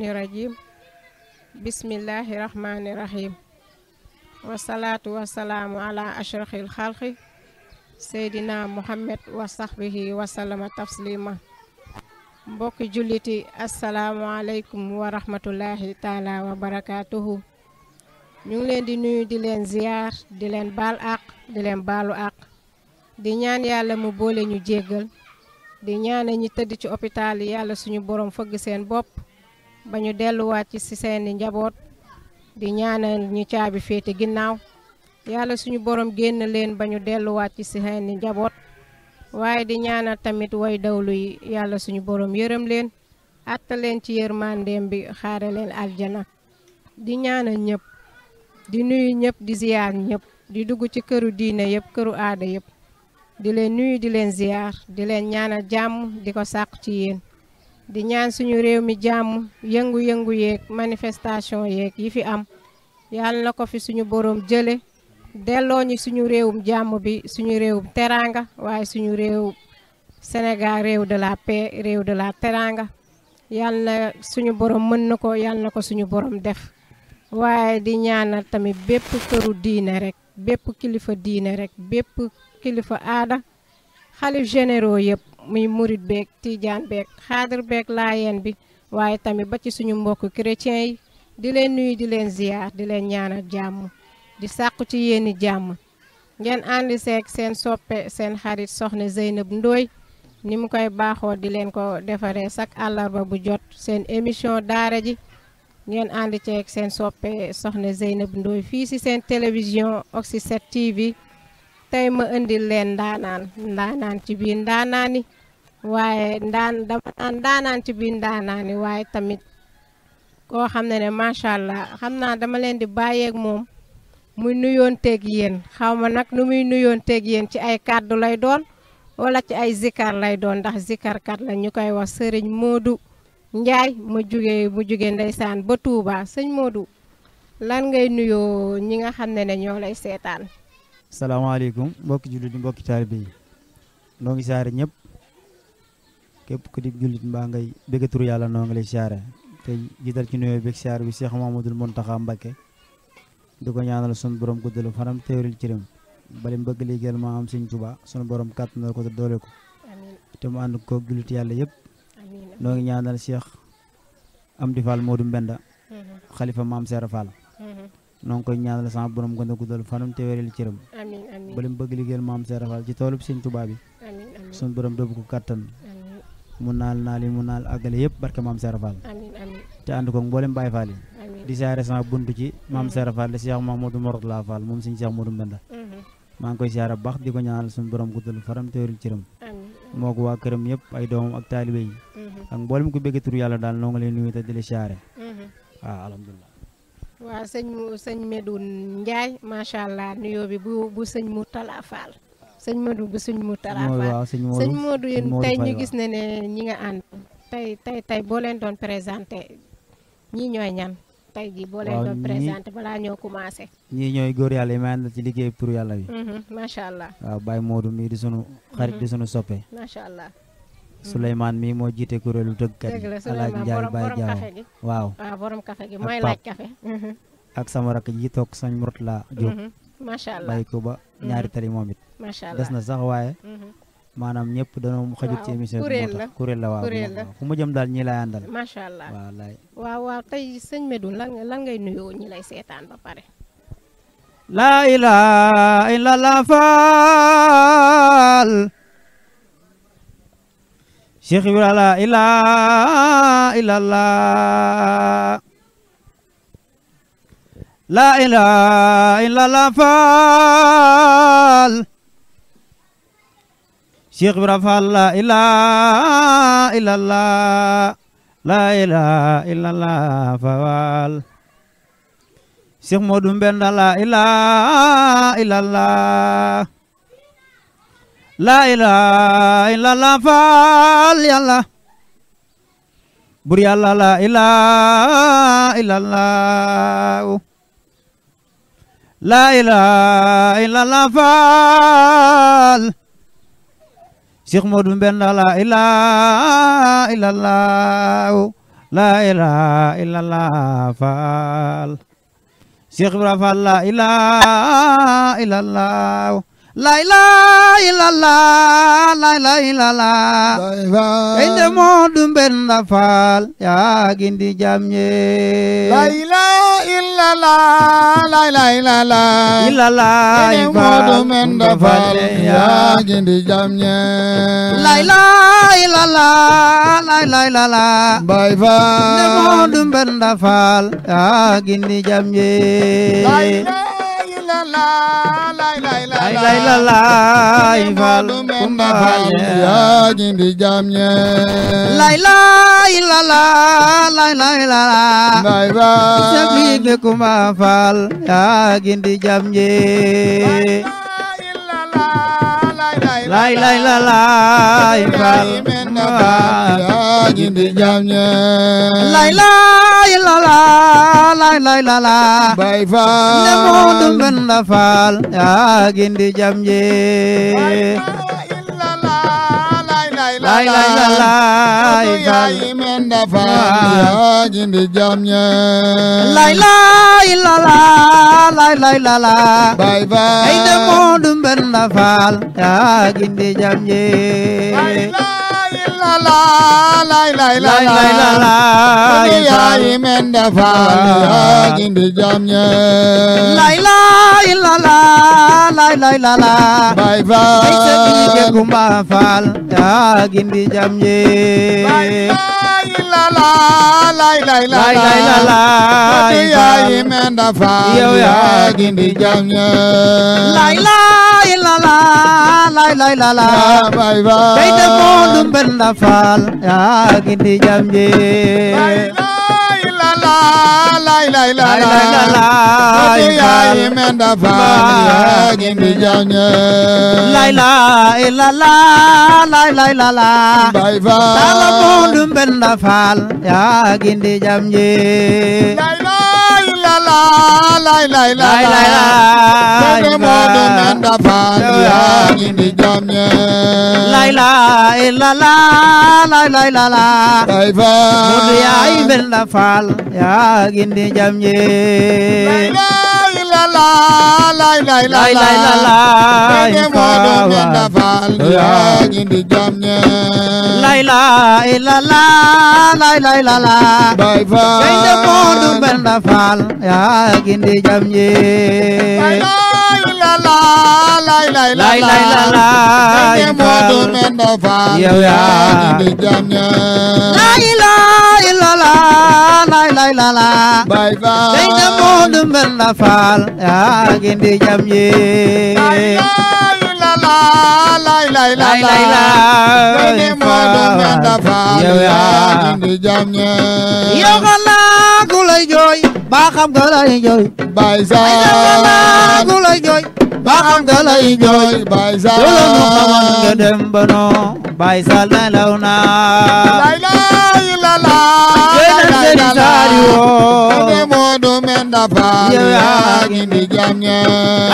rajim bismillahirrahmanirrahim wassalatu wassalamu ala ashrafil khalqi seydina muhammad wa sahbihi wa sallama taslima mbokki julliti assalamu aleykum wa rahmatullahi taala wa barakatuhu ñu ngi leen di nuyu di leen ziar di leen baal àq di leen baalu àq di ñaan yàlla mu boole ñu jéggal di ñaane ñi tëdd ci hôpital yi yàlla suñu borom fëgg seen bopp ba ñu delluwaat ci seeni njaboot di ñaanal ñu caabi féete ginnaaw yàlla suñu borom génn leen ba ñu delluwaat ci seeni njaboot waaye di ñaanal tamit way dawlu yi yàlla suñu borom yërëm leen àtta leen ci yërmandeem bi xaare leen aljana di ñaanal ñëpp di nuyu ñëpp di ziyaar ñëpp di dugg ci këru diine yëpp këru aada yëpp di leen nuyu di leen ziyaar di leen ñaanal jàmm di ko sàkku ci yéen di ñaan suñu réew mi jàmm yëngu-yëngu yeeg manifestation yeeg yi fi am yàlla na ko fi suñu boroom jële delloo ñi suñu réewum jàmm bi suñu réewum teranga waaye suñu réew Sénégal réew de la paix réew de la teranga yàlla na suñu boroom mën na ko yàlla na ko suñu boroom def waaye di ñaanal tamit bépp këru diine rek bépp kilifa diine rek bépp kilifa aada xalif généraux yëpp muy murit beeg tijaan beeg xaadir beeg laayeen bi waaye tamit ba ci suñu mbokk chrétien yi di leen nuyu di leen ziyaar di leen ñaanal jàmm di sàkku ci yéeni jàmm ngeen àndi seeg seen soppe seen xarit soxna Zeynab Ndoye ni mu koy baaxoo di leen ko defaree chaque àllarba bu jot seen émission daara ji ngeen àndi ceeg seen soppe soxna Zeynab Ndoye fii ci seen télévision Oxy 7 TV tey ma indil leen ndaanaan ci biir ndaanaani waaye ndaanaan ci biir ndaanaani waaye tamit koo xam ne macha allah xam naa dama leen di bàyyeeg moom muy nuyoon teeg yéen xaw ma nag nu muy nuyoon teeg yéen ci ay kàddu lay doon wala ci ay zikar lay doon ndax zikarkat la ñu koy wax sëriñ Modou Ndiaye mu jóge ndeysaan ba Touba sëñ Modou lan ngay nuyoo ñi nga xam ne ñoo lay seetaan. salaamaaleykum mbokki jullit yi mbokki taalibe yi noo ngi saare ñëpp képp ku di jullit mbaa ngay bëgg tur yàlla noo ngi lay saare te jiital ci nuyoo beeg saare bi Cheikh Mamadou Mountakha Mbacké di ko ñaanal sunu borom guddalu fanam teewril ci rëm bali mbëgg liggéeyal ma am Sëñ Tuubaa sunu borom kàttanal ko te doole ko te mu ànd ko jullit yàlla yëpp noo ngi ñaanal Cheikh Amdi Fall Modou Mbenda xalifa maam Seera Fall noo ngi koy ñaanal sama borom gën a guddal fanam te wéral cëram bala mu bëgg liggéeyal maam Seera Fall ci toolub Sëñ Tuubaa bi suñu borom doobu ko kattan mu naal yi mu naal àggale yëpp barke maam Seera Fall te ànd ko mboolem Baay Fall yi di siyaare sama buntu ci maam Seera Fall de Cheikh Mamadou Mortala Fall moom Sëñ Cheikh Modou Mbenda maa ngi koy siyaare baax di ko ñaanal suñu borom guddal fanam te wéral cëram moo ko waa këram yëpp ay doomam ak taalibe yi ak mboolem ku bëgg tur yàlla daal noo ngi leen nuyu te di la siyaare waaw alhamdulilah waaw sëñ Modou Ndiaye macha allah nuyoo bi bu sëñ Mourtala Fall sëñ Modou bu sëñ Mourtala Fall sëñ Modou yéen tey ñu gis ne ñi nga ànd tey boo leen doon présenté ñii ñooy ñan tey jii boo leen doon présenté balaa ñoo commencé. ñii ñooy góor yàlla yi may àndal ci liggéey pour yàlla bi macha allah waaw Baye Modou mii di sunu xarit di sunu soppe macha allah Souleymane mii moo jiite kuréelu tëggkat yi Alaaji Njaay Baye Jaaw waaw borom café gi mooy laaj café ak sama rakk ji toog sañ Mourtala Diop macha allah bàyyi ko ba ñaari tali moom it macha allah des na sax waaye maanaam ñëpp dañoo xajut ci émission bi moo tax kuréel la waaw fu mu jëm daal ñi lay àndal macha allah wallaay waaw tey sëñ Modou lan ngay nuyoo ñi lay seetaan ba pare laa ilaaha illallah faal Cheikh Ibra laa ilaaha illallah laa ilaaha illallah faal Cheikh Ibra Fall laa ilaaha illallah laa ilaaha illallah faal Cheikh Modou Mbenda laa ilaaha illallah laa ilaaha illallah faal yàlla bur yàlla laa ilaaha illallah laa ilaaha illallah faal Cheikh Modou Mbenda laa ilaaha illallah la ilaha illallah faal Cheikh Ibra Fall la ilaha illallah la ilaha illallah la ilaha illallah inde Modou Mbenda Fall yaa gindi jam ñe la ilaha illallah la ilaha illallah illallah Modou Mbenda Fall yaa gindi jam ñe la ilaha illallah la ilaha illallah Baay Faal inde Modou Mbenda Fall yaa gindi jam ñe la ilaha illallah la ilaha illallah Modou Mbenda Fall yaa gindi jam ñe la ilaha illallah la ilaha illallah Baay Faal Sabi Kumba Fall yaa gindi jam ñe la ilaha illallah Fall Mbenda Fall yaa gindi jam ñe la ilaha illallah la ilaha illallah Baay Faal ne Modou Mbenda Fall yaa gindi jam ñe la ilaha illallah Fall Mbenda Fall yaa gindi jam ñe la ilaha illallah la ilaha illallah Baay Faal ay ne Modou Mbenda Fall yaa gindi jam ñe la ilaha illallah yaay Mbenda Fall yaa gindi jam ñe la ilaha illallah la ilaha illallah Baay Faal ay Sabi Kumba Fall yaa gindi jam ñe la ilaha illallah yaay Mbenda Fall yaa gindi jam ñe la ilaha illallah la ilaha illallah Baay Faal ay ne Modou Mbenda Fall yaa gindi jam ñe la ilaha illallah yaay Mbenda Fall yaa gindi jam ñe la ilaha illallah la ilaha illallah Baay Faal Talla Modou Mbenda Fall yaa gindi jam ñe la ilaha illallah la ilaha illallah Modou Mbenda Fall yaa gindi jam ñe la ilaha illallah la ilaha illallah Baay Faal Modou yaay Mbenda Fall yaa gindi jam ñe la ilaha illallah Modou Mbenda Fall yaa gindi jam ñe la ilaha illallah la ilaha illallah Baay Faal ay ne Modou Mbenda Fall yaa gindi jam ñe la ilaha illallah Modou Mbenda Fall yaa gindi jam ñe la ilaha illallah la ilaha illallah Baay Faal ay ne Modou Mbenda Fall yaa gindi jam ñe la ilaha illallah Modou Mbenda Fall yaa gindi jam ñe yow xanaa ku lay jooy ba xam nga lay jooy Baay Faal yow xanaa ku lay jooy ba xam nga lay jooy Baay Faal loolu nu xamoon nga dem ba noo Baay Faal nelaw na la ilaha illallah Sëriñ Saaliw Modou Mbenda Fall yaa gindi jam ñe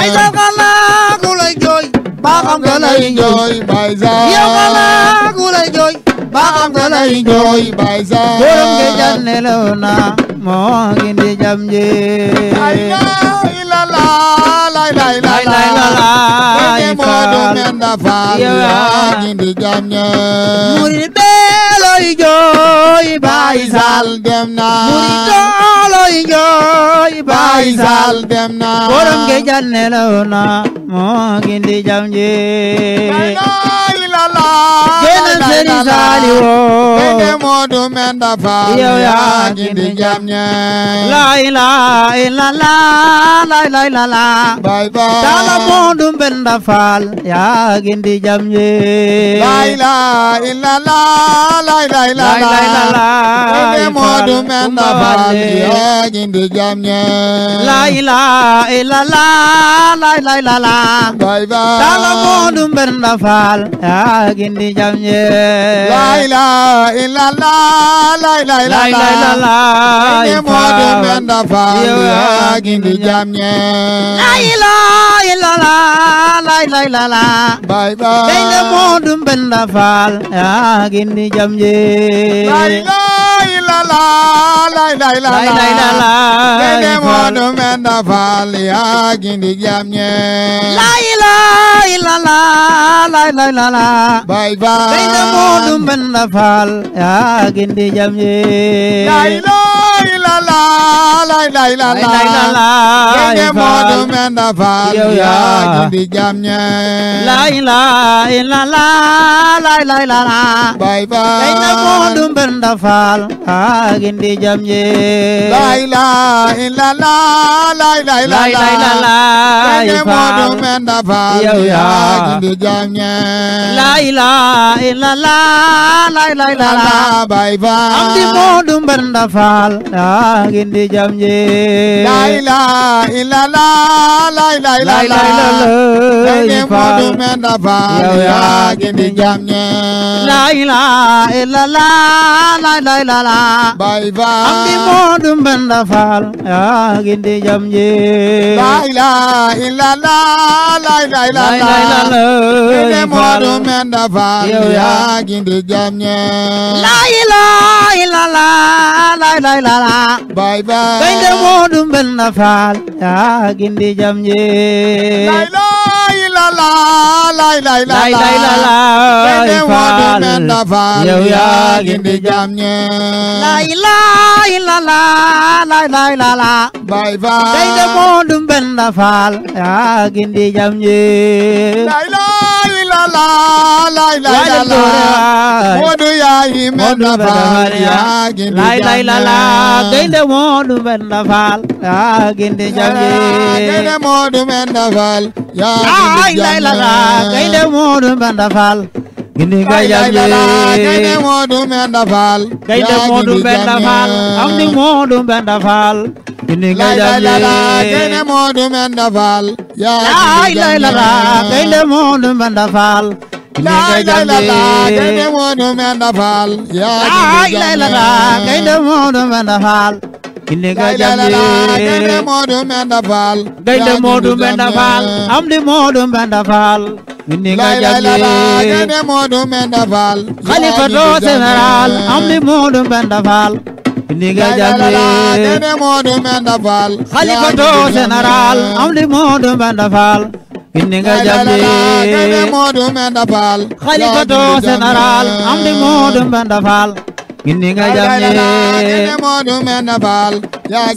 ay sa xanaa ku lay jooy ba xam nga lay jooy Baay Faal yow xanaa ku lay jooy ba xam nga lay jooy Baay Faal borom ge jan nelaw na moo gindi jam ñe la ilaha illallah la ilaha illallah Modou Mbenda Fall yaa gindi jam ñe murid beeloy jooy Baay Faal dem na murid dooloy jooy Baay Baay Faal Faal dem na borom ge jan nelaw na moo gindi jam ñe la ilaha illallah génn Sëriñ Saaliw Modou Mbenda Fall yow yaa gindi jam ñe la ilaha illallah la ilaha illallah Baay Faal Talla Modou Mbenda Fall yaa gindi jam ñe la ilaha illallah la ilaha illallah Modou Mbenda Fall yaa gindi jam ñe la ilaha illallah la ilaha illallah Baay Faal Talla Modou Mbenda Fall yaa gindi jam ñe la ilaha illallah la ilaha illallah Modou Mbenda Fall yaa gindi jam ñe la ilaha illallah la ilaha illallah Baay Faal Modou Mbenda Fall yaa gindi jam ñe la ilaha Dede Modou Mbenda Fall yaa gindi jam ñe la ilaha illallah Baye Fall Dede Modou Mbenda Fall yaa gindi jam ñe la ilaha illallah Dede Modou Mbenda Fall yaa gindi jam ñe la ilaha illallah Baye Fall Dede Modou Mbenda Fall yaa gindi jam ñe la ilaha illallah Dede Modou Mbenda Fall yaa gindi jam ñe la ilaha illallah Baye Fall Amdi Modou Mbenda Fall yaa gindi jam ñe la ilaha illallah Dede Modou Mbenda Fall yaa gindi jam ñe la ilaha illallah Baye Fall Amdi Modou Mbenda Fall yaa gindi jam ñe la ilaha illallah Dede Modou Mbenda Fall yaa gindi jam ñe la ilaha illallah Baye Fall Dede Modou Mbenda Fall yaa gindi jam ñe la ilaha illallah Dede Modou Mbenda Fall yaa gindi jam ñe la ilaha illallah Baye Fall Dede Modou Mbenda Fall yaa gindi jam ñe la ilaha illallah Modou yaayi Mbenda Fall yaa gindi jam ñe Dede Modou Mbenda Fall yaa gindi jam ñe Dede Modou Mbenda Fall yaa la gindi jam ilaha ñe Dede Modou Mbenda Fall gindi nga jam ñe Dede Modou Mbenda Fall Dede Modou Mbenda Fall Amdi Modou Mbenda Fall gindi nga jam ñe Dede Modou Mbenda Fall yaa la gindi jam ilaha ñe Dede Modou Mbenda Fall gindi nga jam ñe Dede Modou Mbenda Fall yaa la gindi jam ilaha ñe Dede Modou Mbenda Fall gindi nga jam ñe Dede Modou Mbenda Fall Dede Modou Mbenda Fall Amdi Modou Mbenda Fall gindi nga jam ñe Dede Modou Mbenda Fall Khalifato général Amdi Modou Mbenda Fall gindi nga jam ñe Dede Modou Mbenda Fall Khalifato général Amdi Modou Mbenda Fall gindi nga jam ñe Dede Modou Mbenda Fall Khalifato général Amdi Modou Mbenda Fall gindi nga jam ñe Dede Modou Mbenda Fall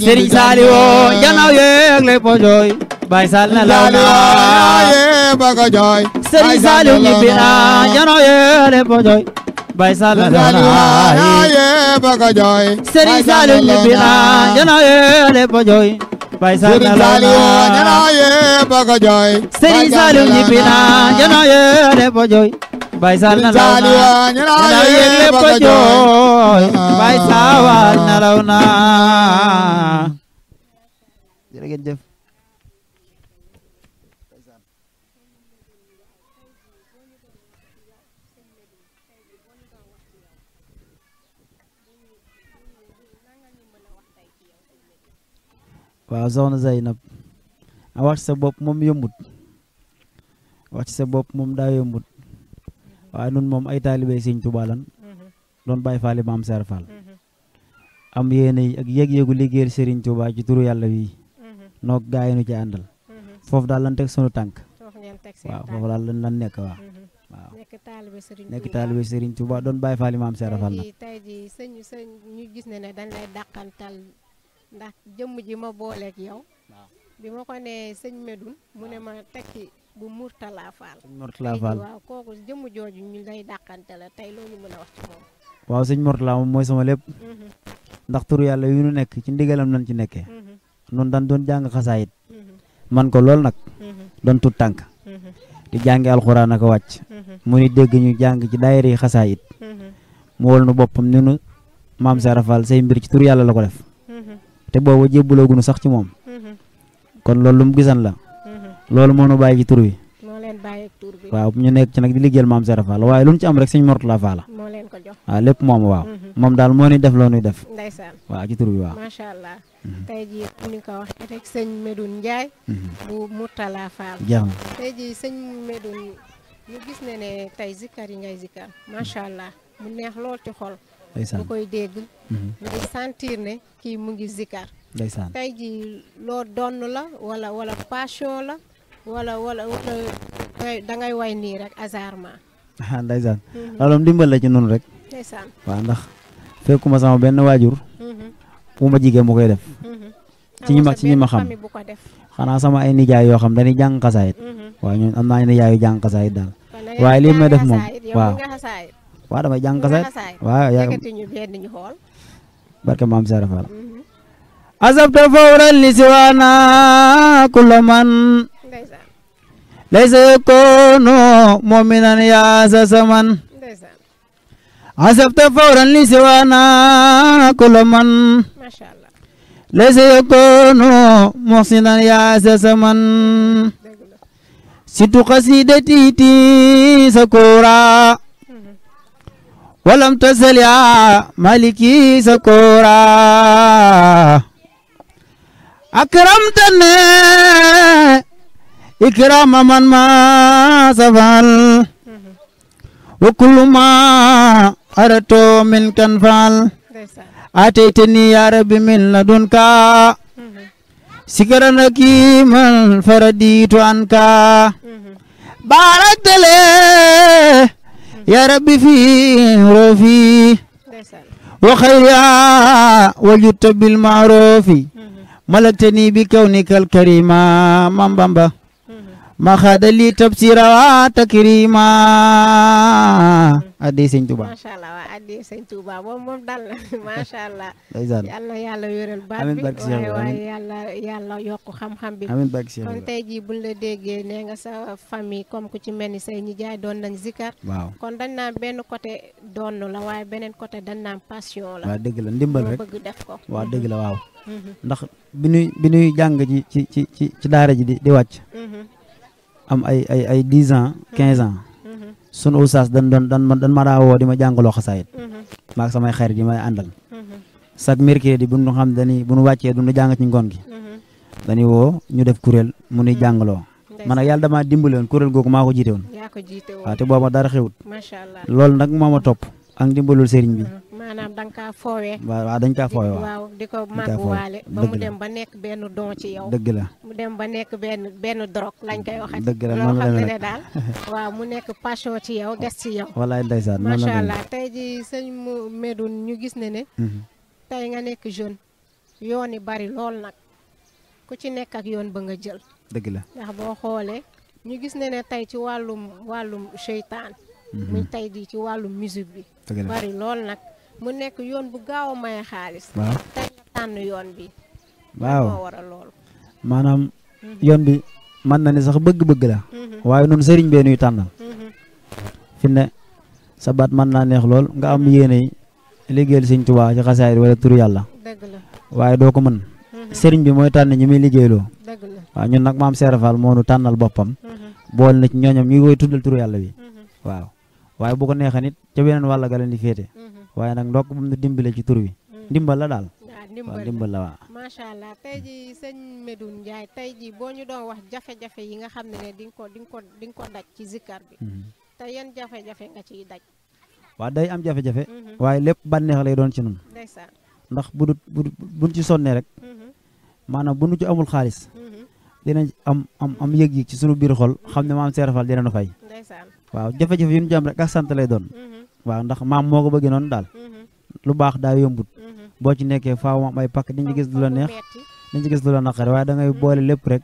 Serigne Saliou janaw yeeg le pojoy Baye Sall na law na baga joy Serigne Saliou ñibbi na janaw yeeg le pojoy Baye Sall na law na baga joy Serigne Saliou ñibbi na janaw yeeg le pojoy Baye Sall na law na baga joy Serigne Saliou ñibbi na janaw yeeg le pojoy Baye Sall na law na janaw yeeg le pojoy Baye Sall na law na jërëjëf waaw soxna Zeynab a wax ci sa bopp moom yombut wax ci sa bopp moom daa yombut waaye nun moom ay taalibe Sëñ Tuubaa lan doon Baay Faal Maam Seera Faal am yéene ak yëg-yëgu liggéeyal Sëriñ Tuubaa ci turu yàlla wi noo gaa yi nu ci àndal foofu daal lan teg sunu tànk waaw foofu daal lan nekk waaw nekk taalibe Sëriñ Tuubaa doon Baay Faal Maam Seera Faal nag tey ji sëñ ñu gis ne dañ lay dàqantal ndax jëmm ji ma booleeg yow bi ma ko ne sëñ Medoune mu ne ma tekki bu Mourtala Fall Mourtala Fall waaw kooku jëmm jooju ñu lay dàqante la tey loolu mën a wax ci moom waaw sëñ Mourtala moom mooy sama lépp ndax turu yàlla yu nu nekk ci ndigalam lañ ci nekkee noonu daan doon jàng xasaayit man ko lool nag doon tut tànk di jàngi alxuraan ak wàcc mu ni dégg ñu jàng ci daayira yi xasaayit mu wol nu boppam ni nu Maam Seera Fall say mbir ci turu yàlla la ko def te boobu jébbalooguñu sax ci moom kon loolu lu mu gisan la loolu moo nu bàyyi ci tur wi moo leen bàyyi ak tur bi waaw ñu nekk ci nag di liggéeyal Maam Seera Fall waaye lu ñu ci am rek sëñ Mourtala Fall moo leen ko jox waaw lépp moom waaw moom daal moo ni def loo nuy def ndeysaan waaw ci tur wi waaw macha allah tey jii ni ko wax rek sëñ Medoune Ndiaye bu Mourtala Fall jeex na tey jii sëñ Medoune ñu gis ne tey zikkar yi ngay zikkar macha allah mu neex lool ci xol bu koy dégg ngay sentir ne kii mu ngi zikar ndeysaan tey ji loo donn la wala passion la wala da ngay way nii rek hasardement ndeysaan loolu ndimbal la ci noonu rek ndeysaan waaw ndax fekkuma sama benn waajur bu ma jigéen mu koy def ci ñi ma xam xanaa sama ay nijaay yoo xam dañuy jàng xasaayit waaw ñun am naa nijaay yu jàng xasaayit daal waaye lii may def moom waaw damay jàng xasaayit waaw ñu benn ñu xool barke maam Sara Fall asabta fawran li siwaana kulla man laysa yakunu mu'minan ya saman asabta fawran li siwaana kulla man laysa yakunu muhsinan ya saman situ qasidati ti sakura walam tasal ya maliki sakura akramtani ikrama man ma safal wa kullu ma aratu min kan fal ataytani ya rabbi min ladunka sikran hakiman faraditu anka baraktale ya rabbi fi rofi wa khayriha wajudta bil ma'rufi ملكتني بكونك الكريم من بامبا ما خاد لي تبصيرا تكريما addi sëñ Touba macha allah waa addi sëñ Touba moom dal macha allah yàlla wéral baat bi waaye yàlla yokk xam-xam bi amiin barke Cheikh kon tey jii buñ la déggee nee nga sa famille comme ku ci mel ni say ñi jaay doon nañ zikar waaw kon dañ naan benn côté doon la waaye beneen côté dañ naan passion la waaw dëgg la ndimbal rek bëgg def ko waaw dëgg la waaw ndax bi ñuy jàng ci daara ji di wàcc am ay 10 ans 15 ans sunu oustaz dan ma daa woo di ma jàngaloo xasaayit maak samay xarit yi may àndal chaque mercredi bu ñu xam bu ñu wàccee du ñu jàng ci ngoon gi dañuy woo ñu def kuréel mu nuy jàngaloo man nag yàlla damaa dimbale woon kuréel googu maa ko jiite woon waaw te booba dara xewut loolu nag moo ma topp ak dimbalul sëriñ bi maanaam da nga kaa foowee waaw dañ kaa foowee waaw di ko màgguwaale ba mu dem ba nekk benn don ci yow dëgg la mu dem ba nekk benn drogue lañ koy waxat dëgg la loo xam ne daal waaw mu nekk passion ci yow des ci yow wallaay ndeysaan macha allah tey ji sëñ Medoune ñu gis ne tey nga nekk jeune yoon yi bari lool nag ku ci nekk ak yoon ba nga jël dëgg la ndax boo xoolee ñu gis ne tey ci wàllum seytaan muy tey di ci wàllum musique bi bari lool nag mu nekk yoon bu gaaw a maye xaalis waaw tey nga tànn yoon bi waaw moo waral loolu maanaam yoon bi mën na ne sax bëgg-bëgg la waaye noonu sëriñ bee nuy tànnal fi ne sa baat mën naa neex lool nga am yéene yi liggéeyal sëñ Tuubaa ci xasaayid wala turu yàlla dëgg la waaye doo ko mën sëriñ bi mooy tànn ñi muy liggéeyloo dëgg la waaw ñun nag maam Seera Fall moo nu tànnal boppam boole na ci ñooñam ñu koy tuddal turu yàlla bi waaw waaye bu ko neexee nit ca beneen wàll ga leen di féete waaye nag ndokk bu mu dimbale ci tur wi ndimbal la daal waaw ndimbal la waaw macha allah tey ji sëñ Medoune Ndiaye tey ji boo ñu doon wax jafe-jafe yi nga xam ne di nga ko daj ci zikkar bi te yan jafe-jafe nga ciy daj waaw day am jafe-jafe waaye lépp bànneex lay doon ci nun ndeysaan ndax buñ ci sonnee rek maanaam bu nu ci amul xaalis dinañ am yëg-yëg ci sunu biir xol xam ne maam Seera Fall dina nu fay ndeysaan waaw jafe-jafe yu ñu jam rek ak sant lay doon waaw ndax maam moo ko bëggee noonu daal lu baax daa yombut boo ci nekkee faaw moom ay pakk dañu gis lu la neex dañu gis lu la naqari waaye da ngay boole lépp rek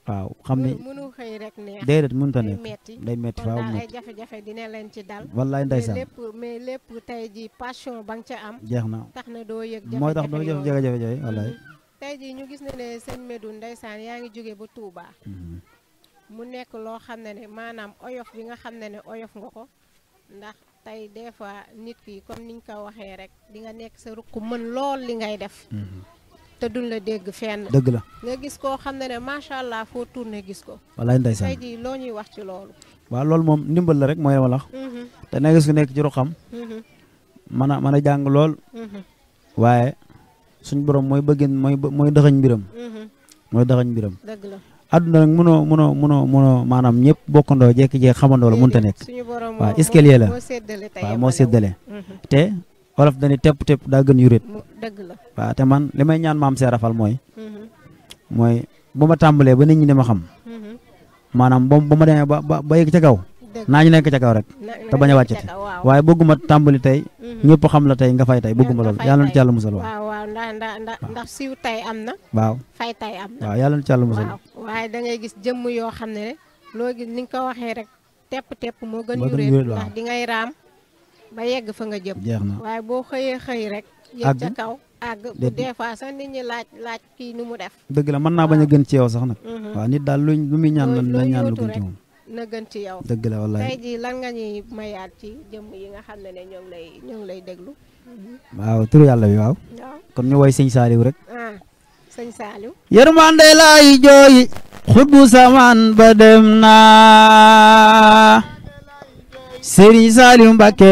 waaw xam ne mënu xëy rek neex déedéet mënut a nekk day metti faaw ay metti jafe-jafe dina leen ci dal wallaay ndeysaan mais lépp tey ji passion ba nga ca am jeex na tax na doo yëg mooy tax doo jëf jafe-jafe wallaay tey ji ñu gis ne sëñ Medoune ndeysaan yaa ngi jóge ba Touba mu nekk loo xam ne maanaam oyof bi nga xam ne oyof nga ko ndax tey des fois nit ki comme niñ ko waxee rek di nga nekk sa rukk mën lool li ngay def te duñ la dégg fenn dëgg la nga gis koo xam ne macha allah foo tourné gis ko wallaay ndeysaan tey jii loo ñuy wax ci loolu waaw loolu moom ndimbal la rek mooy walax te na gis ku nekk ci ruqam mën a jàng lool waaye suñ borom mooy bëggin mooy dëxañ mbiram dëgg la àdduna nag mënoo maanaam ñëpp bokkandoo jekki-jekki xamandoo la mënut a nekk waaw escalier la waaw moo séddale te wolof dañuy tepp daa gën yuréet dëgg la waaw te man li may ñaan maam Seera Fall mooy bu ma tàmbalee ba nit ñi dama xam maanaam ba ma demee ba yegg ca kaw naa ñu nekk ca kaw rek te bañ a wàccati waaye bëgguma tàmbali tey ñëpp xam la tey nga fay tey bëgguma loolu yàlla na ci yàlla musal waaw ndax siiw tey am na waaw fay tey am na waaw yàlla na ci yàlla musal waaye da ngay gis jëmm yoo xam ne loo gis ni nga ko waxee rek tepp moo gën moo gën yuréet yuréet, ndax di ngay raam ba yegg fa nga jëm jeex na waaye boo xëyee rek yegg ca kaw àgg bu des fois sax nit ñi laaj kii nu mu def dëgg la mën naa bañ a gën ci yow sax nag waaw nit daal lu muy ñaan na ñaan lu gën ci moom na gën ci yow dëgg la wallaay tey jii lan nga ñuy mayaat ci jëmm yi nga xam ne ñoo ngi lay déglu waaw turu yàlla bi waaw kon ñu woy sëñ Saliou rek sëñ Saliou yërmande laay jooy xutbu samaan ba dem naa Serigne Saliou Mbacké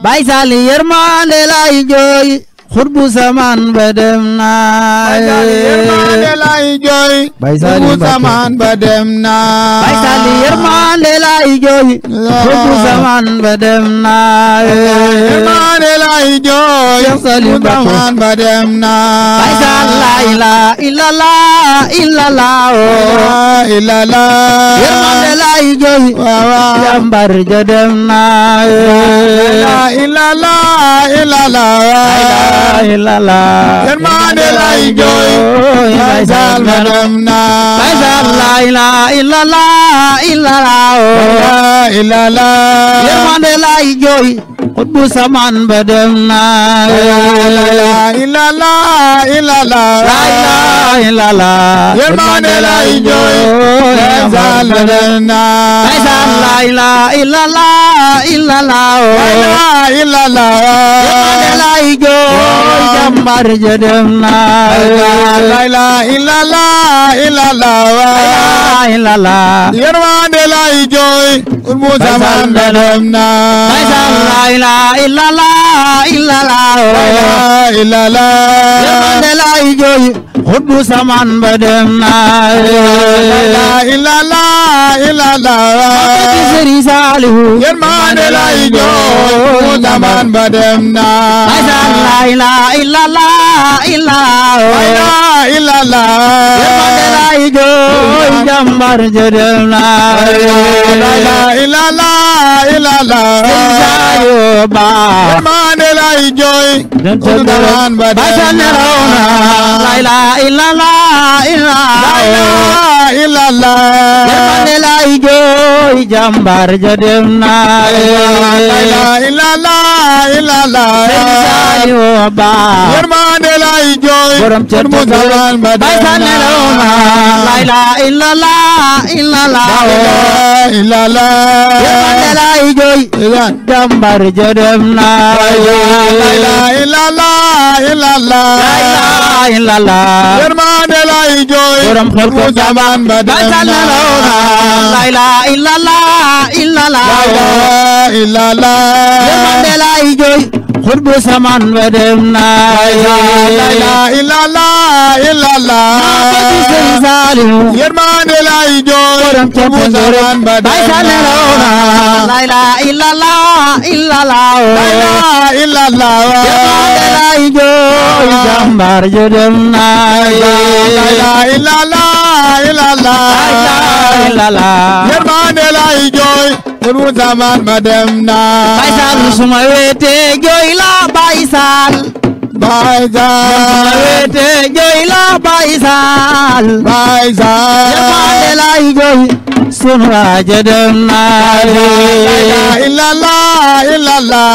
Baye Saliou yërmande laay jooy xutbu samaan ba dem naa yërmande lay jooy Baye Saliou xutbu samaan ba dem naa Baye Saliou yërmande laay jooy xutbu samaan ba dem naa yërmande lay jooy xutbu samaan ba dem naa Baye Saliou la ilaha illallah yërmande laay jooy jàmbar ja dem naa la ilaha illallah yërmande lay jooy Baye Saliou ba dem naa Baye Saliou la ilaha illallah yërmande laay jooy xutbu samaan ba dem naa la ilaha illallah yërmande lay jooy Baye Saliou ba dem naa Baye Saliou la ilaha illallah yërmande laay jooy jàmbar ja dem naa la ilaha illallah yërmande lay jooy xutbu samaan ba dem naa Baye Saliou la ilaha illallah yërmande laay jooy xutbu samaan ba dem naa la ilaha illallah Serigne Saliou yërmande lay jooy xutbu samaan ba dem naa Baye Saliou la ilaha illallah yërmande laay jooy jàmbar ja dem naa la ilaha illallah yërmande lay jooy xutbu samaan ba dem naa la ilaha illallah yërmande laay jooy jàmbar ja dem naa la ilaha illallah yërmande lay jooy borom xutbu samaan ba dem naa la ilaha illallah yërmande laay jooy jàmbar ja dem naa la ilaha illallah yërmande lay jooy borom xel ko xutbu samaan ba dem naa la ilaha illallah yërmande laay jooy xutbu samaan ba dem naa la ilaha Serigne Saliou yërmande lay jooy borom xutbu samaan ba dem naa la ilaha illallah yërmande laay jooy jàmbar ja dem naa la ilaha illallah yërmande lay jooy xutbu samaan ba dem naa Baye Saliou suma wete jooy la Baye Saliou Baye Saliou wete jooy la Baye Saliou yërmande laay jooy sunu waaja dem naa la ilaha illallah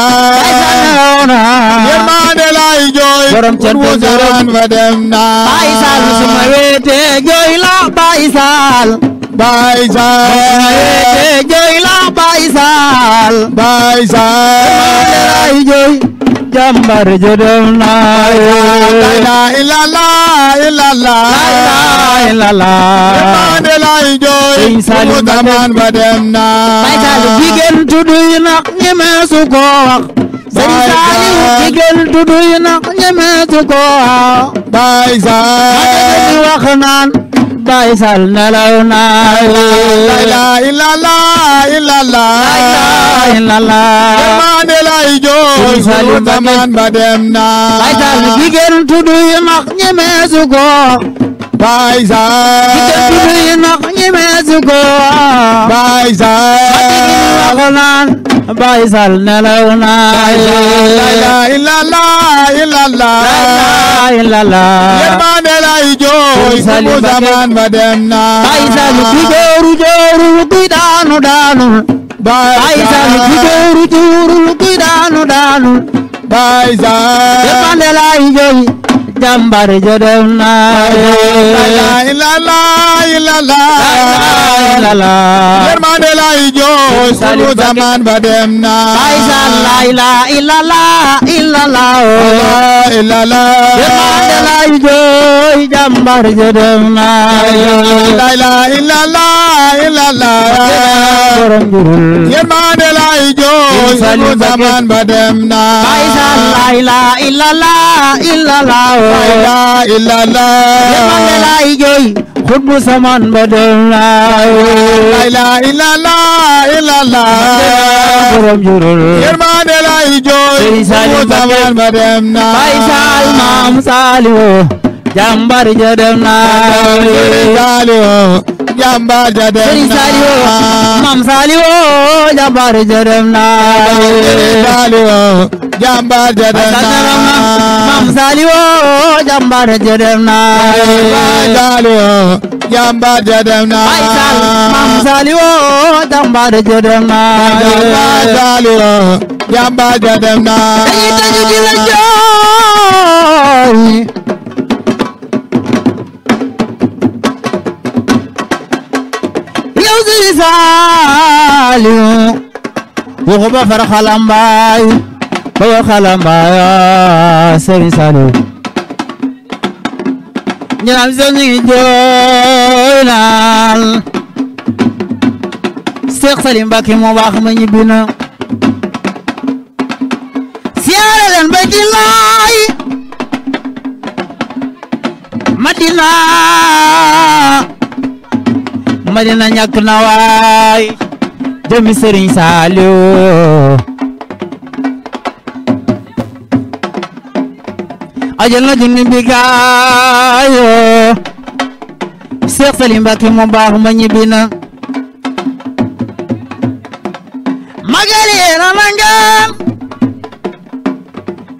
yërmande lay jooy borom xutbu samaan ba dem naa Baye Saliou suma wete jooy la Baye Saliou Baye Saliou jooy la Baye Saliou yërmande laay jooy jàmbar ja dem naa la ilaha illallah yërmande lay jooy xutbu samaan ba dem naa Baye Saliou jigéen tuddu yi nag ñemeesu ko wax Serigne Saliou jigéen tuddu yi nag ñemeesu ko wax Baye Saliou wax naan Baye Saliou nelaw naa la ilaha illallah yërmande lay lay jooy sunu zaman ba dem na Baay Saal jigéen tuddu yi mag ñemeesu ko Baay Saal jigéen tuddu yi mag ñemeesu ko Baay Saal waxo naan Baay Saal nelaw na la ilaha illallah yërmande lay jooy sunu zaman ba dem na Baay Saal ku jooru kuy daanu Baay Saal ku jooru kuy daanu Baay Saal yërmande lay jooy jàmbaar ja dem na la ilaha illallah yërmande lay jooy sunu zaman ba dem na Baay Saal la ilaha illallah yërmande lay jooy jàmbaar ja dem na la ilaha illallah borom jurul yërmande lay jooy sunu zaman ba dem na Baay Saal la ilaha illallah yërmande lay jooy xutbu saman ba dem na la ilaha borom jurul yërmande lay jooy sunu zaman ba dem na Baay Saal maam Saaliwu jàmbaar ja dem na jàmbaar ja dem Sëriñ na Saaliwu maam Saaliwu jàmbaar ja dem na jàmbaar ja dem na maam Saaliwu jàmbaar ja dem na jàmbaar ja dem na Baay Saal maam Saaliwu jàmbaar ja dem na jàmbaar ja dem na dañuy tëju di la jooy yow Sëriñ Saaliwu waxu ba far xalambaay ba war xalambaay Sëriñ Saaliwu ñu naan soo ñu ngi jooy naan Seex Salim Mbàkke mu baax ma ñibbi na siyaare leen Bayti Laay Madina ñàkk na waay jëmi Sëriñ Saaliw ajal na junni bi gaayo Seex Salim Mbàkke mu baax ma ñibbi na magal yéen a nangam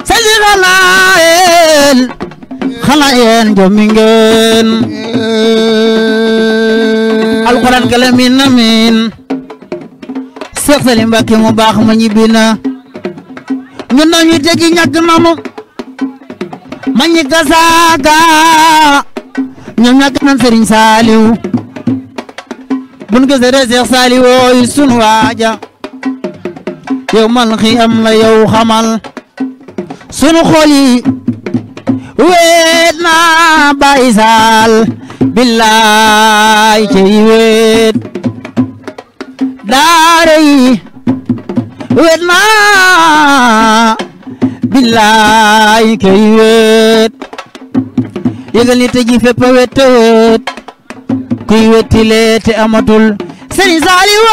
sali xanaa yéen jommi ngeen alquran kala min na min Seex Salim Mbàkke mu baax ma ñibbi na ñun nañu tegi ñàkk nanu ma ñi gasaaka ñoom ñàkk nan Sëriñ Saaliw bun gisee Seex Saaliw wooy sunu waaja yow mal xiyam la yow xamal sunu xol yi weet na Baay Saal billaay cey weet daara yi weet na billaay cey weet yëgal ni tëji fépp a weet te weet kuy wettile te amatul Sëriñ Saaliw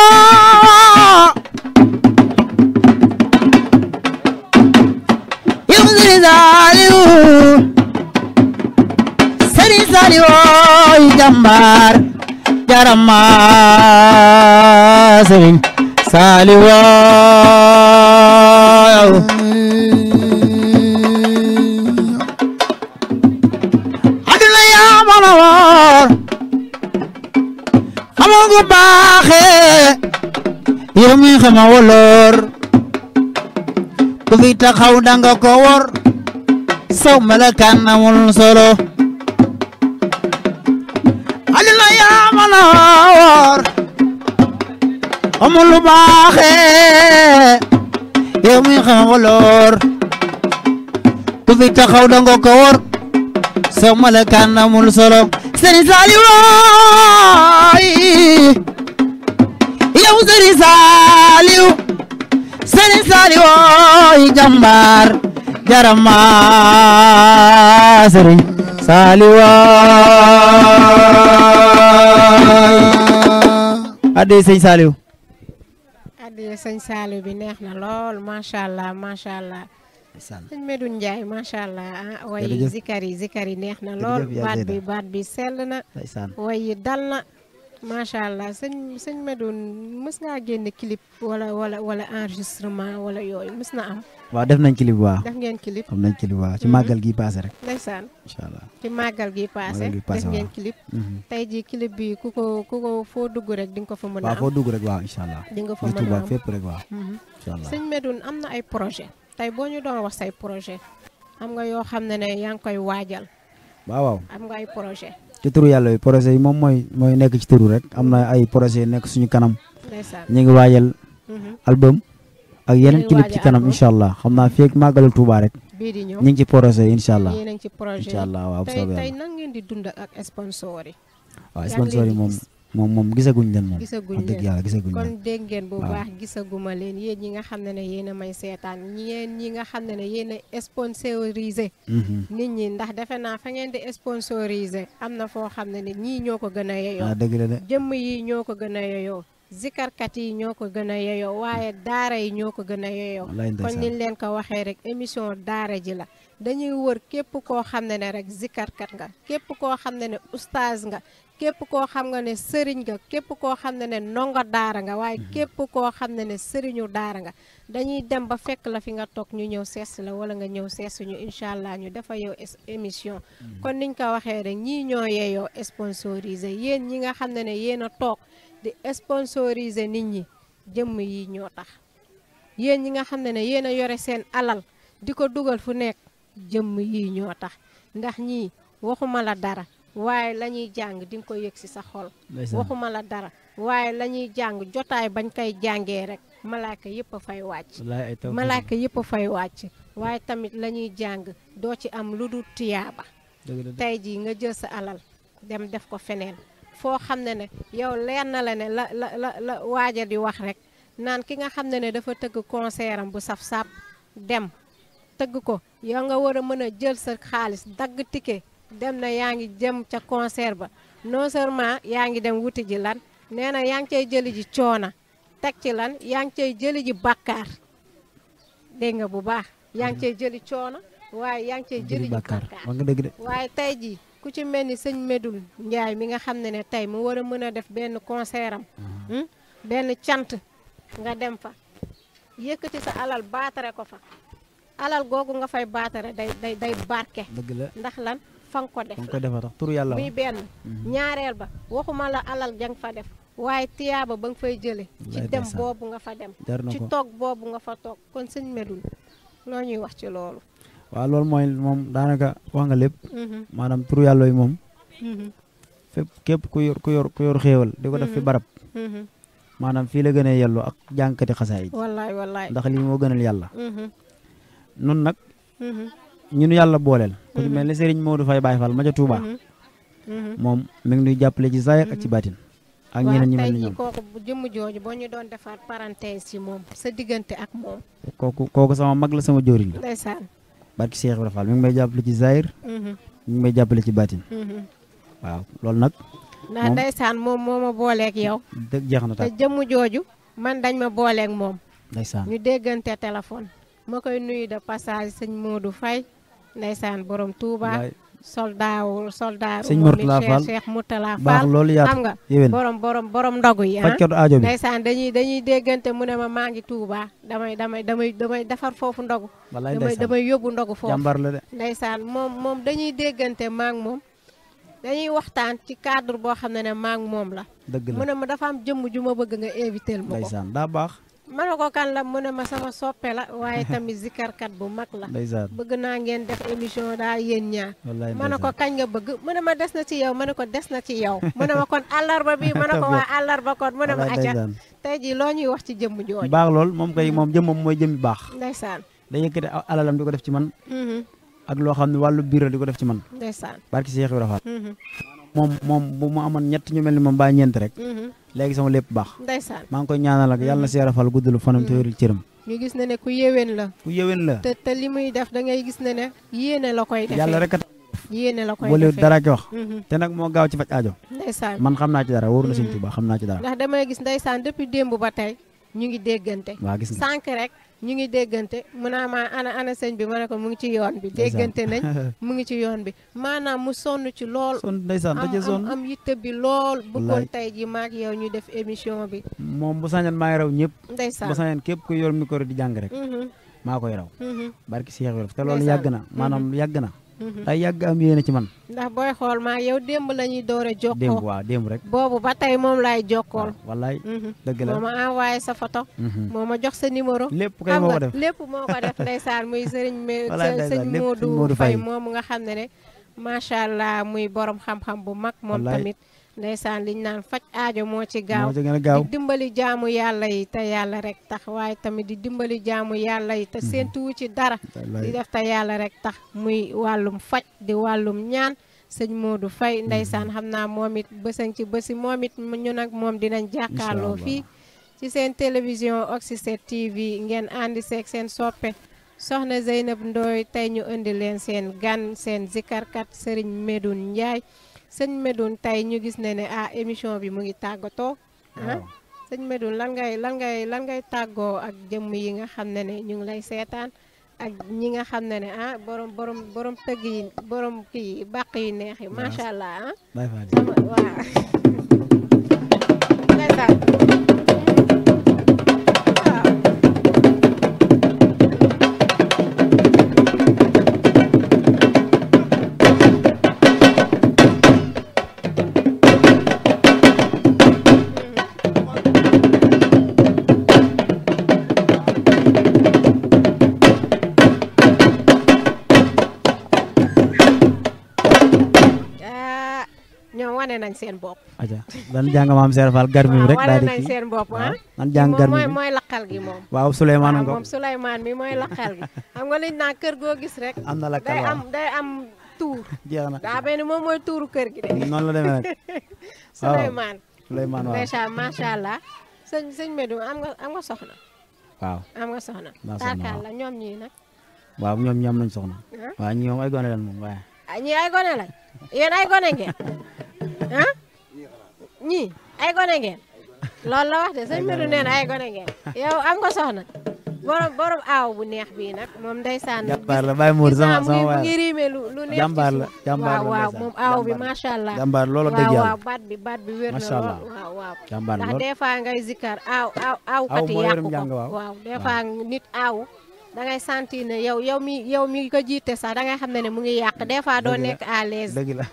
Sëriñ Saaliw jàmbaar jarama Sëriñ Saaliw aduna yaa mën a woor xamoo gu baaxee yow mi xama woloor ku fi taxaw danga ko wor saw malakaan amul solo aduna yaa mën a woor amul lu baaxee yow mi xam woloor ku fi taxaw danga ko wor saw malakaan amul solo Sëriñ Saaliw yow Sëriñ Saaliw Sëriñ Saaliw jàmbaar jarama Sëriñ Saaliw adde Sëriñ Saaliw addiya sëñ Saliou bi neex na lool macha allah macha allah. ndeysaan sëñ Medoune Ndiaye macha allah way jërëjëf. zikar yi neex na lool. Jërëjëf yaa Zeyda. baat bi sell na. ndeysaan way yi dal na macha allah sëñ Medoune mës ngaa génn clip wala enregistrement wala yooyu mës na am. waaw def nañ clip waaw def ngeen clip. xam nañ clip waaw ci màggal gi passé rek ndeysaan incha allah ci màggal gi passé Màggal gi passé, def ngeen waaw. clip. tey jii clip bi ku ko foo dugg rek di nga ko fa mën a waaw am. foo dugg rek waaw incha allah di nga fa mën YouTube a ak am. fépp rek waaw Mhm. incha allah sëñ Medoune am na ay projet tey boo ñu doon wax say projet am nga yoo xam ne yaa ngi koy waajal waaw waaw am nga ay projet ci turu yàlla yi projet yi moom mooy nekk ci turu rek am na ay projet nekk suñu kanam ndeysaan. ñu ngi waajal Mhm. album ak yeneen ngi clip ci waajal kanam album. incha allah xam naa fii ak màggalul Tuubaa rek bii di ñëw ñu ngi ci projet yi incha allah yéen a ngi ci projet incha allah waaw bu tey soobee tey yàlla nan ngeen di dund ak sponsor yi waaw yaa ngi sponsor yi leen di moom gis. moom gisaguñ leen moom gisaguñ wax dëgg leen. yàlla gisaguñ kon leen dégg ngeen bu waaw. baax gisaguma leen yéen ñi nga xam ne yéen a may seetaan ñi nga xam ne yéen a sponsorisé Mhm. nit ñi ndax defe naa fa ngeen di sponsorisé am na foo xam ne ñii ñoo ko gën a yeyoo ah dëgg la de jëmm yi ñoo ko gën a yeyoo zikarkat yi ñoo ko gën a yeyoo waaye daara yi ñoo ko gën a yeyoo wallaay kon ndeysaan niñ leen ko waxee rek émission daara ji la dañuy wër képp koo xam ne rek zikarkat nga képp koo xam ne oustaz nga képp koo xam nga ne sëriñ nga képp koo xam ne ndongo daara nga waaye képp koo xam ne sëriñu daara nga dañuy dem ba fekk la fi nga toog ñu ñëw sees la wala nga ñëw sees ñu incha allah ñu dafa yow émission kon niñ ko waxee rek ñii ñoo yeeyoo sponsorisé yéen ñi nga xam ne yéen a toog di sponsoriser nit ñi jëmm yi ñoo tax yéen ñi nga xam ne yéen a yore seen alal di ko dugal fu nekk jëmm yi ñoo tax ndax ñii waxuma la dara waaye la ñuy jàng di nga ko yëg ci sa xol ndeysaan waxuma la dara waaye la ñuy jàng jotaay bañ koy jàngee rek malaaka yëpp a fay wàcc wallaay ay taw malaaka yëpp a fay wàcc waaye tamit la ñuy jàng doo ci am lu dul tiyaaba dëgg la de tey jii nga jël sa alal dem def ko feneen foo xam ne yow leer na la ne la waaja di wax rek naan ki nga xam ne dafa tëgg concert am bu saf-sap dem tëgg ko yow nga war a mën a jël sa xaalis dagg ticket dem na yaa ngi jëm ca concert ba non seulement yaa ngi dem wuti ji lan nee na yaa ngi cay jëli ji coona teg ci lan yaa ngi cay jëli ji bàkkaar dégg nga bu baax yaa ngi cay jëli coona waaye yaa ngi cay jëli ji bàkkaar bàkkaar wax nga dëgg de waaye tey jii ku ci mel ni sëñ Medoune Ndiaye mi nga xam ne tey mu war a mën a def benn concert am benn cant nga dem fa yëkkati sa alal baatare ko fa alal googu nga fay baatare day barke dëgg la ndax lan fa nga ko def fa nga ko defa tax turu yàlla muy benn ñaareel ba waxuma la alal jang fa def waaye tiyaaba ba nga fay jële ci Wallaay dem ndeysaan. boobu nga fa dem jar na ci ko toog boobu nga fa toog kon sëñ Medoune loo ñuy wax ci loolu waaw loolu mooy moom daanaka wax nga lépp Mhm, maanaam turu yàlla yi moom mhm, fépp képp ku yor xéewal di ko def fi barab mhm. maanaam fii la gën a yelloo ak jànkati xasaay yi wallaay wallaay ndax lii moo gënal yàlla Mhm, nun nag mhm, ñun yàlla booleel ku ci mel ni Serigne Modou Faye Baye Fall ma ca Touba mhm, mhm. moom mi ngi nuy jàppale ci zahir ak ci baatin ak ñeneen ñi mel ni ñoom kooku bu jëmm jooju boo ñu doon defaat parenthèse ci moom sa diggante ak moom kooku sama mag la sama jëwriñ la ndeysaan barki Cheikh Ibrahima Fall mi ngi may jàppale ci zahir Mhm, mi ngi may jàppale ci baatin mhm. waaw loolu nag ndax Moom- ndeysaan moom moo ma booleeg yow dëgg jeex na te tax jëmm jooju man dañ ma booleeg moom ndeysaan ñu déggante téléphone ma koy nuyu de passage sëñ Modou Faye ndeysaan borom Touba wallaay soldaaru Sëñ Mourtala Fall Cheikh Mourtala baax Fall loolu xam yaatu nga yéwén borom ndogu yi ah fajkatu aajo bi ndeysaan dañuy déggante mu ne ma maa ngi Touba damay defar foofu ndogu wallaay ndeysaan damay yóbbu ndogu foofu jàmbar la de ndeysaan moom dañuy déggante maa ngi moom dañuy waxtaan ci cadre boo xam ne maa ngi moom la dëgg mu la ne ma dafa am jëmm ju ma bëgg nga invité ma ko ndeysaan daa baax ma ne ko kan la mu ne ma sama soppe la waaye tamit zikarkat bu mag la ndeysaan bëgg naa ngeen def émission daal yéen ñaar wallaay ma ne ko ndeysaan kañ nga bëgg mu ne ma des na ci yow ma ne ko des na ci yow mu ne ma kon àllarba bi ma ne ko waa àllarba kon mu ne ma wallaay acca ndeysaan tey jii loo ñuy wax ci jëmm jooju baax lool moom kay moom jëmmam mooy jëmmi baax ndeysaan da yëkkati alalam di ko def ci man Mhm, ak loo xam ne wàllu biir la di ko def ci man ndeysaan barki Cheikh Ibrahima Fall Mhm, moom bu mu amoon ñett ñu mel ni moom baa ñeent rek mhm, léegi sama lépp baax ndeysaan maa ngi koy ñaanal ak yàlla na Cheikh Ibrahima Fall guddalu fanam te wéral cëram ñu gis ne ku yéwén la ku yëwén la te li muy def da ngay gis ne yéene la koy defee yàlla rek a yéene la koy boole defee dara ki wax Mhm, te nag moo gaaw ci faj aajo ndeysaan man xam naa ci dara wóor na Sëñ Tuubaa xam naa ci dara ndax damay gis ndeysaan depuis démb ba tey ñu ngi déggante waaw gis nga sànq rek ñu ngi déggante mu naa ma ana sëñ bi ma ne ko mu ngi ci yoon bi déggante nañ mu ngi ci yoon bi maanaam mu sonn ci lool ndeysaan daje sonn am yitte bi lool bëggoon tey ji maak yow ñu def émission bi moom bu sañoon maa ngi raw ñëpp ndeysaan bu sañoon képp ku yor micro di jàng rek maa koy raw barki Cheikh Ibrahima te loolu yàgg na maanaam yàgg na day yàgg am yéene ci man ndax booy xool maa yow démb la ñuy door a jokkoo démb waaw démb rek boobu ba tey moom laay jokkool wallaay dëgg la moo ma envoyé sa photo moo ma jox sa numéro lépp kay moo ko def lépp moo ko def ndeysaan muy sëñ Modou Faye moom nga xam ne macha allah muy borom xam-xam bu mag moom tamit ndeysaan liñ naan faj aajo moo ci gaaw di dimbali jaamu yàlla yi te yàlla rek tax waaye tamit di dimbali jaamu yàlla yi te séentuwu ci dara di def te yàlla rek tax muy wàllum faj di wàllum ñaan sëñ Modou Faye ndeysaan xam naa moom it bësaŋ ci bësi moom it ñu nag moom dinañ jàkkaarloo fii ci seen télévision Oxy7 TV ngeen àndi seeg seen soppe soxna Zeynab Ndoye tey ñu indi leen seen gan seen zikarkat Serigne Medoune Ndiaye sëñ Medoune tey ñu gis ne émission bi mu ngi tàggatoo sëñ Medoune lan ngay tàggoo ak jëmm yi nga xam ne ñu ngi lay seetaan ak ñi nga xam ne borom tëgg yi borom kii bàq yi neex yi macha allah waaw wane nañ seen bopp aja dan jàng maam Seer Fall garmi rek daal di wane nañ seen bopp nan jàng garmi mooy lakkal gi moom waaw Souleymane Ngom moom Souleymane mi mooy lakkal gi xam nga liñ naa kër goo gis rek am na lakkal day am tuur jeex na daa mel ni moom mooy tuuru kër gi de noonu la demee nag Souleymane waaw macha allah sëñ Medoune am nga soxna waaw am nga soxna tarkaal la ñoom ñii nag waaw ñoom ñi am nañ soxna waaw ñi moom ay gone lan moom waaye ñii ay gone lañ yéen ay gone ngeen ñii ay gone ngeen loolu la wax de sëñ Medoune nee na ay gone ngeen yow am nga soxna borom aaw bu neex bii nag moom ndeysaan jàmbaar la Baye Mour sama mu ngi riime lu neex jàmbaar la waaw moom aaw bi macha allah jàmbaar loolu dëgg yàlla waaw baat bi wér na lool waaw jàmbaar ndax des fois ngay zikkar aaw kati yàqu ko waaw des fois nit aaw da ngay sentir ne yow mi ko jiite sax da ngay xam ne mu ngi yàq des fois doo nekk à l'aise dëgg la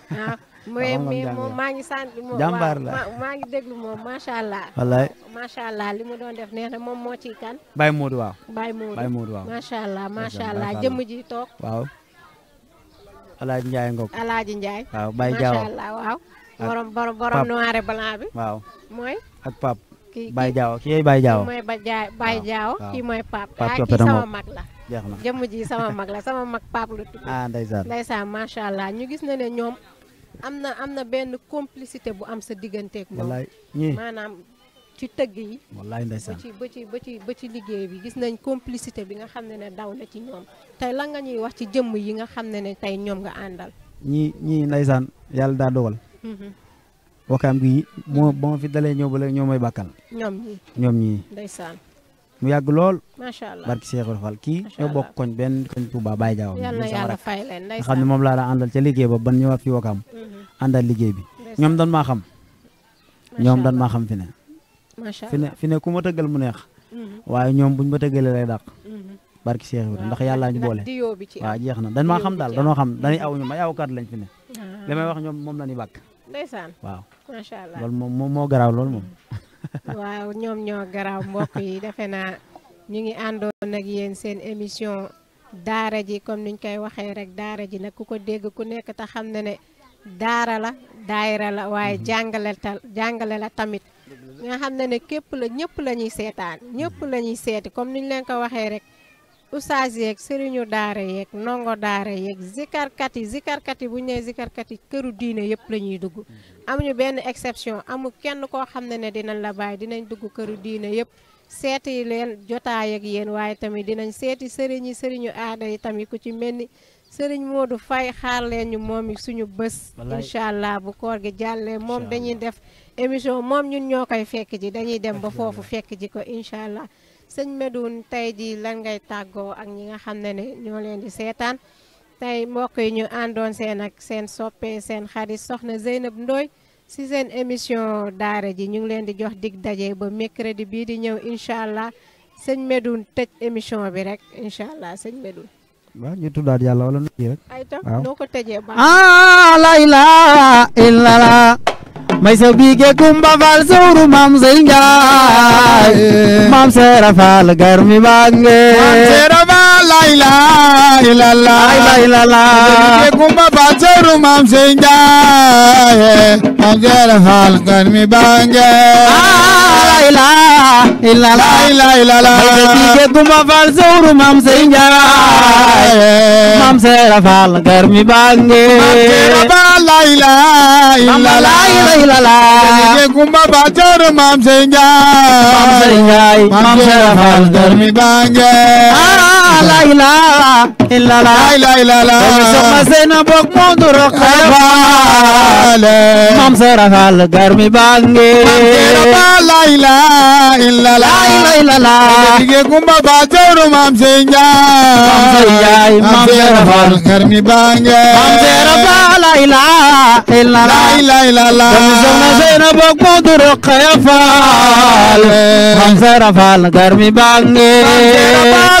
mais moom maa ngi sant moom jàmbaar la maa ngi déglu moom macha allah wallaay macha allah li mu doon def nee na moom moo ci kan Baye Modou waaw Baye Modou waaw macha allah jëmm ji toog waaw Alaaji Ndiaye Ngok Alaaji Ndiaye waaw Baye Diaw macha allah waaw borom noir et blanc bi waaw mooy ak Pape Baye Diaw kii Baye Diaw mooy Baye Diaw kii mooy Pape Pape kii sama mag la jeex na jëmm ji sama mag la sama mag Pape la tudd ndeysaan macha allah ñu gis na ne ñoom am na benn complicité bu am sa digganteeg moom wallaay ñii maanaam ci tëgg yi wallaay ndeysaan ba ci liggéey bi gis nañ complicité bi nga xam ne daw na ci ñoom tey lan nga ñuy wax ci jëmm yi nga xam ne tey ñoom nga àndal ñii ndeysaan yàlla daa dogal wakaam gi ba ma fi dalee ñëw ba léegi ñoo may bàkkal ñoom ñii ndeysaan mu yàgg lool macha allah barki Cheikh Fall kii ñoo bokk koñ benn koñ Touba Baye Diaw yàlla yàlla fay leen nga xam ne moom laa daa àndal ca liggéey ba ban ñëwaat fi wakaam àndal liggéey bi ñoom dan maa xam ñoom dan maa xam fi ne ku ma tëggal mu neex waaye ñoom buñ ma tëggalee lay dàq barki Cheikh Fall ndax yàllaa ñu boole waaw jeex na dan maa xam daal danoo xam dañuy aw ñu ma yaawkat lañ fi ne li may wax ñoom moom la ñuy bàkk ndeysaan waaw macha allah loolu moom moo garaaw loolu moom waaw ñoom ñoo garaaw mbokk yi defe naa ñu ngi àndoon ak yéen seen émission daara ji comme niñ koy waxee rek daara ji nag ku ko dégg ku nekk te xam ne daara la daayira la waaye jàngale la tamit nga xam ne képp la ñëpp la ñuy seetaan ñëpp la ñuy seeti comme niñ leen ko waxee rek oustaz yeeg sëriñu daara yeeg ndongo daara yeeg zikarkat yi bu ñu nee zikarkat yi këru diine yëpp la ñuy dugg amuñu benn exception amul kenn koo xam ne dinañ la bàyyi dinañ dugg këru diine yëpp seeti leen jotaay ak yéen waaye tamit dinañ seeti sëriñu aada yi tamit ku ci mel ni sëriñ Modou Faye xaar leen ñu moom suñu bés incha allah bu koor gi jàllee moom dañuy def émission moom ñun ñoo koy fekk ji dañuy dem ba foofu fekk ji ko incha allah sëñ Medoune tey ji lan ngay tàggoo ak ñi nga xam ne ñoo leen di seetaan tey mbokk yi ñu àndoon seen ak seen soppe seen xarit soxna Zeynab Ndoye si seen émission daara ji ñu ngi leen di jox dig daje ba mercredi bii di ñëw incha allah sëñ Medoune tëj émission bi rek incha allah sëñ Medoune. waaw ñu tuddaat yàlla wala nu rek. ay tam noo ko tëjee baax. la ilaha illallah may sa biige kumba fal sawru mam Sey Njaay mam Seera Faal garmi bange Mam Seera Faal la ilaha illallah la ilaha biige kumba fal sawru mam Sey Njaay mam Seera Faal garmi bange la ilaha illallah la ilaha may sa biige kumba fal sawru mam Sey Njaay mam Seera Faal garmi bange Mam Seera Faal la ilaha illallah biige kumba fal sawru mam Sey Njaay mam Seera Faal garmi bange la ilaha illallah la ilaha soxna Seyna bok moo du Rokhaya Faal mam Seera Faal garmi bange la ilaha illallah biige kumba fal sawru mam Sey Njaay mam Seera Faal garmi bange mam Seera Faal la ilaha illallah soxna Seyna bok moo du Rokhaya Faal mam Seera Faal garmi bange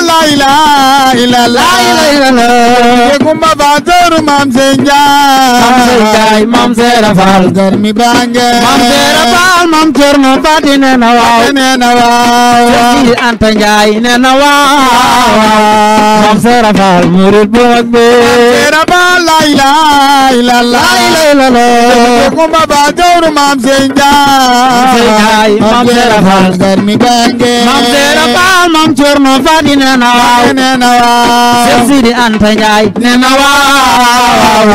la ilaha illallah biige kumba fal sawru mam Sey Njaay mam Seera Faal garmi bange mam Seera Faal mam Cerno Faati nee na waaw Seydi Anta Njaay nee na waaw mam Seera Faal murid bu mag bi Seera Faal la ilaha illallah biige kumba fal sawru mam Sey Njaay mam Seera Faal garmi bange mam Seera Faal mam Cerno Faati nee na waaw Seydi Anta Njaay nee na waaw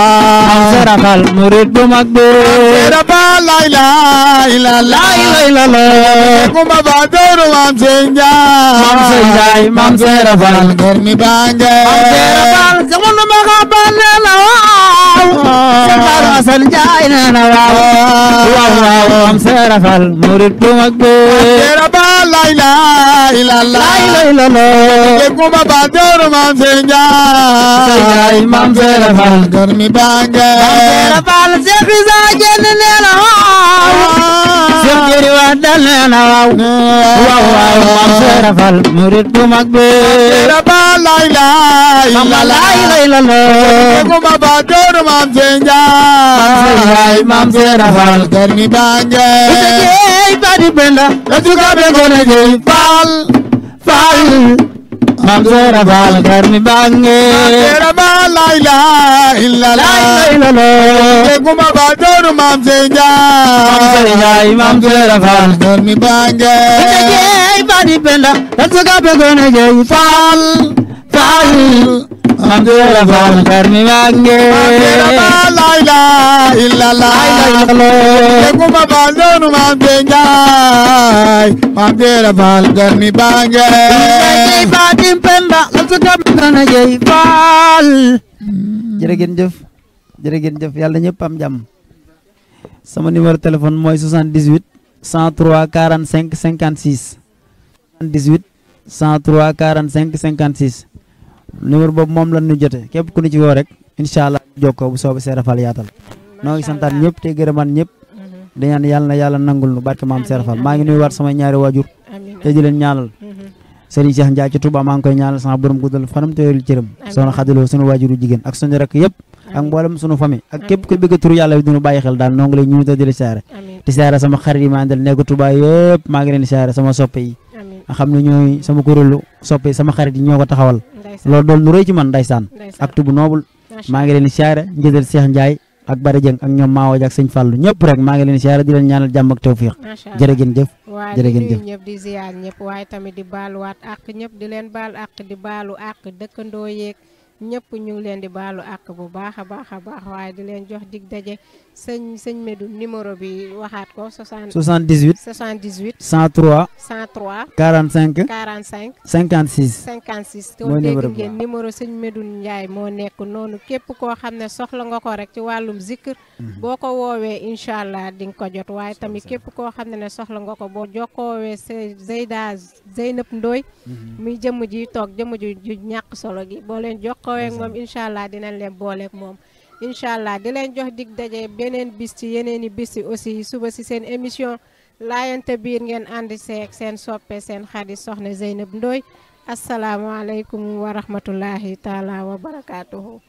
mam Seera Faal murid bu mag bi Seera Faal la ilaha illallah biige kumba fal sawru mam Sey Njaay mam Seera Faal garmi bange Seera Faal jamono ma ka bane la waaw Seera Asan Njaay nee na waaw mam Seera Faal murid bu mag bi Seera Faal la ilaha illallah biige kumba fal sawru mam Sey Njaay mam Seera Faal garmi bange Seera Faal Seex Isa Jeen nee na waaw Seex Jeri Wadal nee na waaw mam Seera Faal murid bu mag bi Seera Faal la ilaha illallah biige kumba fal sawru mam Sey Njaay mam Seera Faal garmi bange jeey badi benda Atuka be gone jeey Faal mam Seera Faal garmi bange Seera Faal la ilaha illallah biige kumba fal sawru mam Sey Njaay mam Seera Faal garmi bange jeey badi benda atuka be gone jeey Faal mam Seera Faal garmi bange Seera Faal la ilaha illallah biige kumba fal sawru mam Sey Njaay mam Seera Faal garmi bange jeey badi benda atuka be gone jeey Faal jërë ngeen jëf yàlla ñëpp am jàmm sama numéro téléphone mooy 78 103 45 56 78 103 45 56 numéro boobu moom la ñu jote képp ku ñu ci woo rek incha allah jokkoo bu soobee Seera Faal yaatal noo ngi santaat ñëpp te gërëmaan ñëpp di ñaan yàlla na yàlla nangul nu barke maam Seera Faal maa ngi nuyu waat sama ñaari waajur te di leen ñaanal Serigne Cheikh Ndiaye ci Touba maa ngi koy ñaanal sama borom guddal fanam te wéral cëram soxna Xadiloo sunu waajuru jigéen ak sunu rakk yëpp ak mboolem sunu famille ak képp ku bëgg turu yàlla bi dinu bàyyi xel daal noo ngi lay ñu te di la siyaare di siyaare sama xarit yi ma àndal nekk Touba yëpp maa ngi leen di siyaare sama soppe yi nga xam ne ñooy sama kuréelu soppe yi sama xarit yi ñoo ko taxawal loolu doon lu rëy ci man ndeysaan ak tubu noobul maa ngi leen di siyaare njëdal Cheikh Ndiaye ak Bara Dieng ak ñoom Maawo ak sëñ Fallou ñëpp rek maa ngi leen di siyaare di leen ñaanal jàmm ak tawfiix jërë ngeen jëf waaye di nuyu ñëpp di ziar ñëpp waaye tamit di baaluwaat ak ñëpp di leen baal ak di baalu ak dëkkandoo yeeg ñëpp ñu ngi leen di baalu ak bu baax a baax waaye di leen jox dig daje sëñ Medoune numéro bi waxaat ko 78 78 103 103 45 45 56 56 mooy dégg numéro bi ngeen numéro sëñ Medoune Ndiaye moo nekk noonu képp koo xam ne soxla nga ko rek ci wàllum zikr boo ko woowee incha allah di nga ko jot waaye tamit képp koo xam ne soxla nga ko boo jokkoowee Zeyda Zeynab Ndoye muy jëmm ji toog jëmm ju ñàkk solo gi boo leen jokkoowee ak moom incha allah dinañ leen booleeg moom incha allah di leen jox dig daje beneen bis ci yeneeni bis yi aussi suba si seen émission laayante biir ngeen ànd seeg seen soppe seen xarit soxna Zeynab Ndoye asalaamaaleykum wa rahmatullahi taala wa barakaatuhu